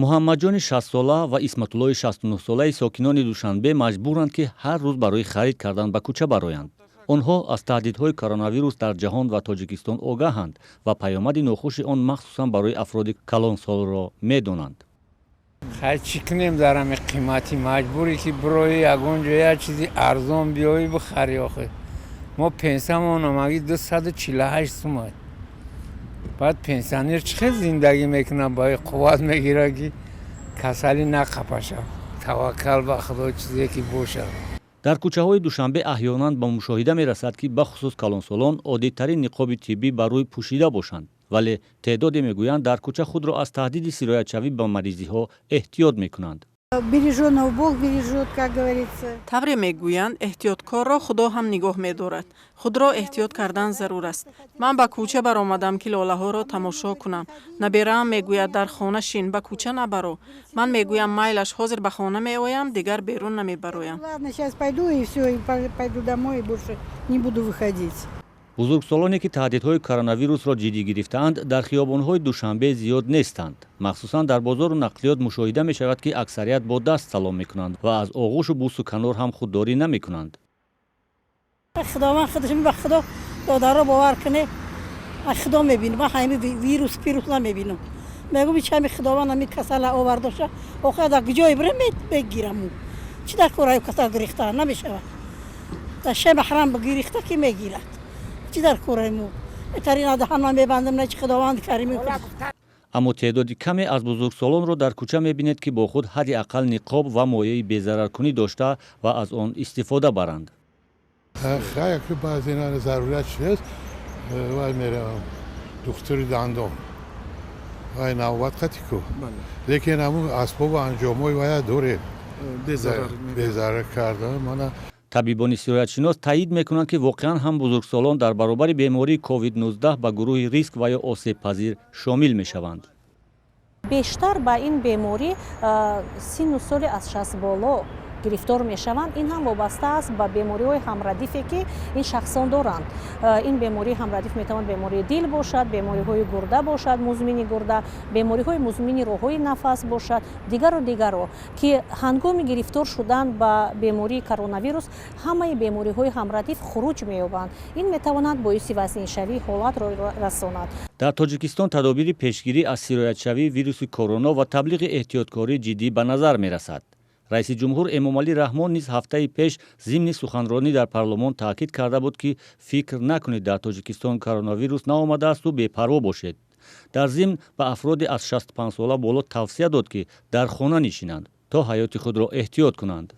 Муҳаммадҷони 60-сола ва Исматуллои 69-солаи сокинони Душанбе маҷбуранд, ки ҳар рӯз барои харид кардан ба кӯча бароянд. Онҳо аз таҳдидҳои коронавирус дар ҷаҳон ва Тоҷикистон огаҳанд ва паёмади нохуши он, махсусан барои афроди калонсолро, медонанд. Хай, чӣ кунем? Дар ҳами қиматӣ маҷбурӣ, ки бирои ягон ҷо, як чизи арзон биёӣ, бихарӣ. Охи, мо пенсиямон омаги 248 сум. Баъд пенсионер чӣ хел зиндагӣ мекунад? Ба қувват мегирад, ки касалӣ нақапаша. Таваккал ба Худо, чизе ки бошад. Дар кӯчаҳои Душанбе аҳёнан ба мушоҳида мерасад, ки бахусус калонсолон оддитарин ниқоби тиббӣ ба рӯй пӯшида бошанд, вале теъдоде мегӯянд, дар кӯча худро аз таҳдиди сироятшавӣ ба маризиҳо эҳтиёт мекунанд. Береженого Бог бережет, как говорится. Тавре мегӯянд, эҳтиёткорро Худо ҳам нигоҳ медорад. Худро эҳтиёт кардан зарур аст. Ман ба кӯча баромадам, ки лолаҳоро тамошо кунам. Набераам мегӯяд: «Дар хона шин, ба кӯча набаро». Ман мегӯям: «Майлаш, ҳозир ба хона меоям, дигар берун намебароям». Ладно, сейчас пойду и все, и пойду домой и больше не буду выходить. Бузургсолоне, ки таҳдидҳои коронавирусро ҷиддӣ гирифтаанд, дар хиёбонҳои Душанбе зиёд нестанд. Махсусан дар бозору нақлиёт мушоҳида мешавад, ки аксарият бо даст салом мекунанд ва аз оғӯшу бусу канор ҳам худдорӣ намекунанд. Худованд худаш, ба Худо, додаро, бовар куне, Худо мебинам. Ман ҳами вирус пирус намебинам. Мегум, ҳами Худованд ҳами касала овардоша. Охир дар куҷое бирем, мегираму чӣ дар кораи касал гирифта намешавад? Дар шай маҳрам гирифта, ки мегирад? Чӣ дар кораи тарина даҳан мебандам, на чи Худованд карим. Аммо теъдоди каме аз бузургсолонро дар кӯча мебинед, ки бо худ ҳадди ақал ниқоб ва моеъи безараркунӣ дошта ва аз он истифода баранд. Баъзе зарурат чист, вай меравам духтури дандон, вай навбат қати ку, лекин ҳамун асбобу анҷомҳои вая дорем, безарар кардан мана. Табибони сироятшинос таъид мекунанд, ки воқеан ҳам бузургсолон дар баробари бемории COVID-19 ба гурӯҳи риск ва ё осебпазир шомил мешаванд. Бештар ба ин беморӣ синну соли аз 60 боло гирифтор мешаванд. Ин ҳам вобаста аст ба бемориҳои ҳамрадифе, ки ин шахсон доранд. Ин бемории ҳамрадиф метавонад бемории дил бошад, бемориҳои гурда бошад, музмини гурда, бемориҳои музмини роҳҳои нафас бошад, дигару дигаро, ки ҳангоми гирифтор шудан ба бемории коронавирус ҳамаи бемориҳои ҳамрадиф хуруҷ меёбанд. Ин метавонад боиси вазниншавии ҳолатро расонад. Дар Тоҷикистон тадобири пешгирӣ аз сироятшавии вируси корона ва таблиғи эҳтиёткорӣ ҷиддӣ ба назар мерасад. Раиси ҷумҳур Эмомалӣ Раҳмон низ ҳафтаи пеш зимни суханронӣ дар парлумон таъкид карда буд, ки фикр накунед, дар Тоҷикистон коронавирус наомадаасту бепарво бошед. Дар зимн ба афроди аз 65 сола боло тавсия дод, ки дар хона нишинанд, то ҳаёти худро эҳтиёт кунанд.